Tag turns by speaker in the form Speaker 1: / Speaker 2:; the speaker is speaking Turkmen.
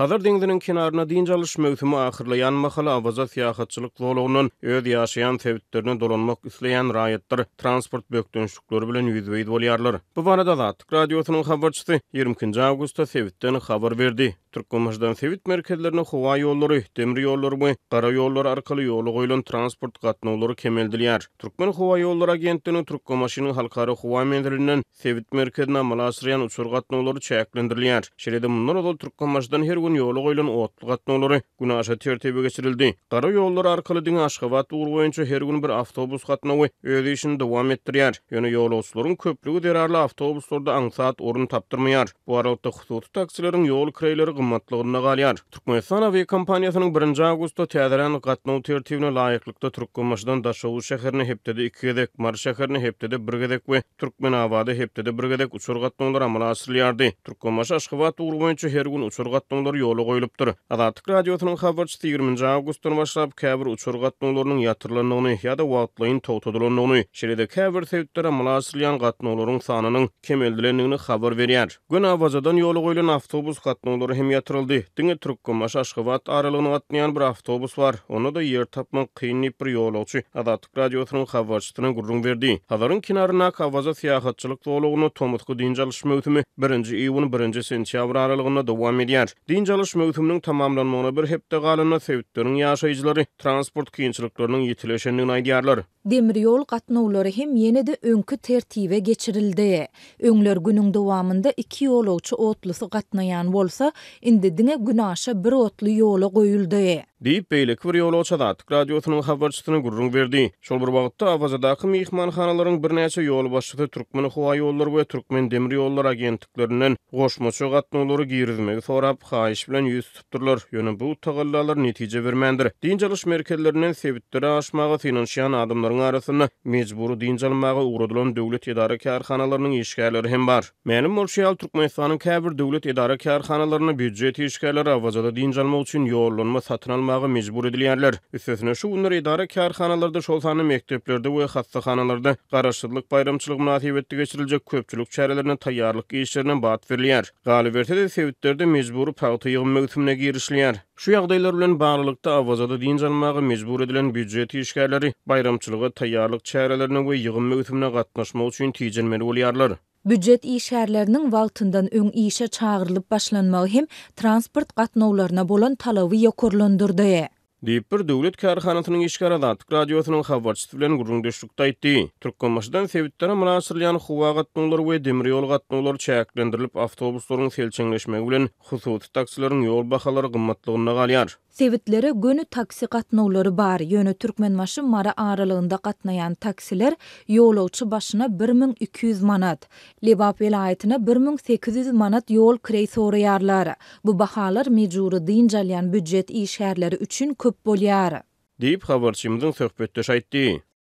Speaker 1: Hazar deňziniň kenarynda dynç alyş möwsümi ahyrlaýan mahaly Awaza syýahatçylyk zolagyndan öz ýaşaýan sebitlerine dolanmak isleýän raýatlar transport bökdençlikleri bilen ýüzbe-ýüz bolýarlar. Bu barada Azatlyk Radiosynyň habarçysy 22 awgustda sebitden habar berdi. Türkmenbaşydan sebit merkezlerine howa ýollary, demir ýollary we gara ýollary arkaly ýola goýlan transport gatnawlary kemeldilýär. Türkmenhowaýollary agentliginiň Türkmenbaşynyň Halkara howa menzilinden sebit merkezine amala aşyrýan uçar gatnawlary çäklendirilýär. Şeýle-de mundan ozal Türkmenbaşydan her gün ýola goýlan otly gatnawlary günaşa tertibe geçirildi. Gara ýollar arkaly diňe Aşgabat ugry boýunça her gün bir awtobus gatnawy öz işini dowam etdirýär. Ýöne ýolagçylaryň köplügi zerarly awtobuslarda aňsat orun tapdyrmaýar. Bu aralykda hususy taksileriň ýol kireýleri gymmatlygynda galýar. Türkmenistan awiakompaniýasynyň birinji awgustda täzelän gatnaw tertibine laýyklykda Türkmenbaşydan Daşoguz şäherine hepdede iki gezek, Mary şäherine hepdede bir gezek we Türkmenabada hepdede bir gezek uçar gatnawlary amala aşyrylýardy. Türkmenbaşy, Aşgabat ugry boýunça her gün uçar gatnawlary ýola goýlupdyr. Azatlyk Radiosynyň habarçysy ýigriminji awgustdan başlap käbir uçar gatnawlarynyň ýatyrylandygyny ýa-da wagtlaýyn togtadylandygyny, şeýle-de käbir sebitlere amala aşyrylýan gatnawlaryň sanynyň kemeldilendigini habar berýär. Göni Awazadan ýola goýlan awtobus gatnawlary hem ýatyryldy. Diňe Türkmenbaşy, Aşgabat aralygyna gatnaýan bir awtobus bar. Onda-da ýer tapmak kyn diýip, bir ýolagçy Azatlyk Radiosynyň habarçysyna gürrüň berdi. Hazaryň kenaryndaky Awaza syýahatçylyk zolagynda tomusky dynç alyş möwsümi birinji iýun, birinji sentýabr aralygynda dowam edýär. Dynç alyş möwsüminiň tamamlanmagyna bir hepde galanda sebitleriň ýaşaýjylary transport kynçylyklarynyň ýitileşendigini aýdýarlar.
Speaker 2: Demir ýol gatnawlary hem ýene-de öňki tertibe geçirildi. Öňler günüň dowamynda iki ýolagçy otlusy gatnaýan bolsa, indi diňe günaşa bir otly ýola goýuldy.
Speaker 1: Diýip, beýleki bir ýolagçy Azatlyk Radiosynyň habarçysyna gürrüň berdi. Şol bir wagtda, Awazadaky myhmanhanalaryň birnäçe ýolbaşçysy Türkmenhowaýollary we Türkmendemirýollary agentliklerinden goşmaça gatnawlary girizmegi sorap, haýyş bilen ýüz tutupdyrlar, ýöne bu tagallalar netije bermändir. Dynç alyş merkezlerinden sebitlere aşmaga synanyşýan adamlaryň arasynda mejbury dynç almaga ugradylan döwlet edara-kärhanalarynyň işgärleri hem bar. Mälim bolşy ýaly, Türkmenistanyň käbir döwlet edara-kärhanalarynda býujet işgärleri Awazada dynç almak üçin ýollanma satyn almaga mejbur edilýärler. Üstesine, şu günler edara-kärhanalarda, şol sanda mekdeplerde we hassahanalarda Garaşsyzlyk baýramçylygy mynasybetli geçiriljek köpçülik çärelerine taýýarlyk işlerine bat berilýär. Galyberse-de, sebitlerde mejbury pagta ýygym möwsümine girişilýär. Şu ýagdaýlar bilen baglylykda, Awazada dynç almaga mejbur edilen býujet işgärleri baýramçylyga taýýarlyk çärelerine we ýygym möwsümine gatnaşmak üçin tijenmeli bolýarlar.
Speaker 2: Býujet işgärleriniň wagtyndan öň işe çagyrylyp başlanmagy hem transport gatnawlaryna bolan talaby ýokarlandyrdy.
Speaker 1: Diýip, bir döwlet kärhanasynyň işgäri Azatlyk Radiosynyň habarçysy bilen gürrüňdeşlikde aýtdy. Türkmenbaşydan sebitlere amala aşyrylýan howa gatnawlary we demir ýol gatnawlary çäklendirilip, awtobuslaryň selçeňleşmegi bilen hususy taksileriň ýol bahalary gymmatlygynda galýar.
Speaker 2: Sebitlere göni taksi gatnawlary bar, ýöne Türkmenbaşy, Mary aralygynda gatnaýan taksiler ýolagçy başyna 1200 manat, Lebap welaýatyna 1800 manat ýol kireý soraýarlar. Bu bahalar mejbury dynç alýan býujet işgärleri üçin köp bolýar.
Speaker 1: Diýip, habarçymyzyň söhbetdeşi aýtdy.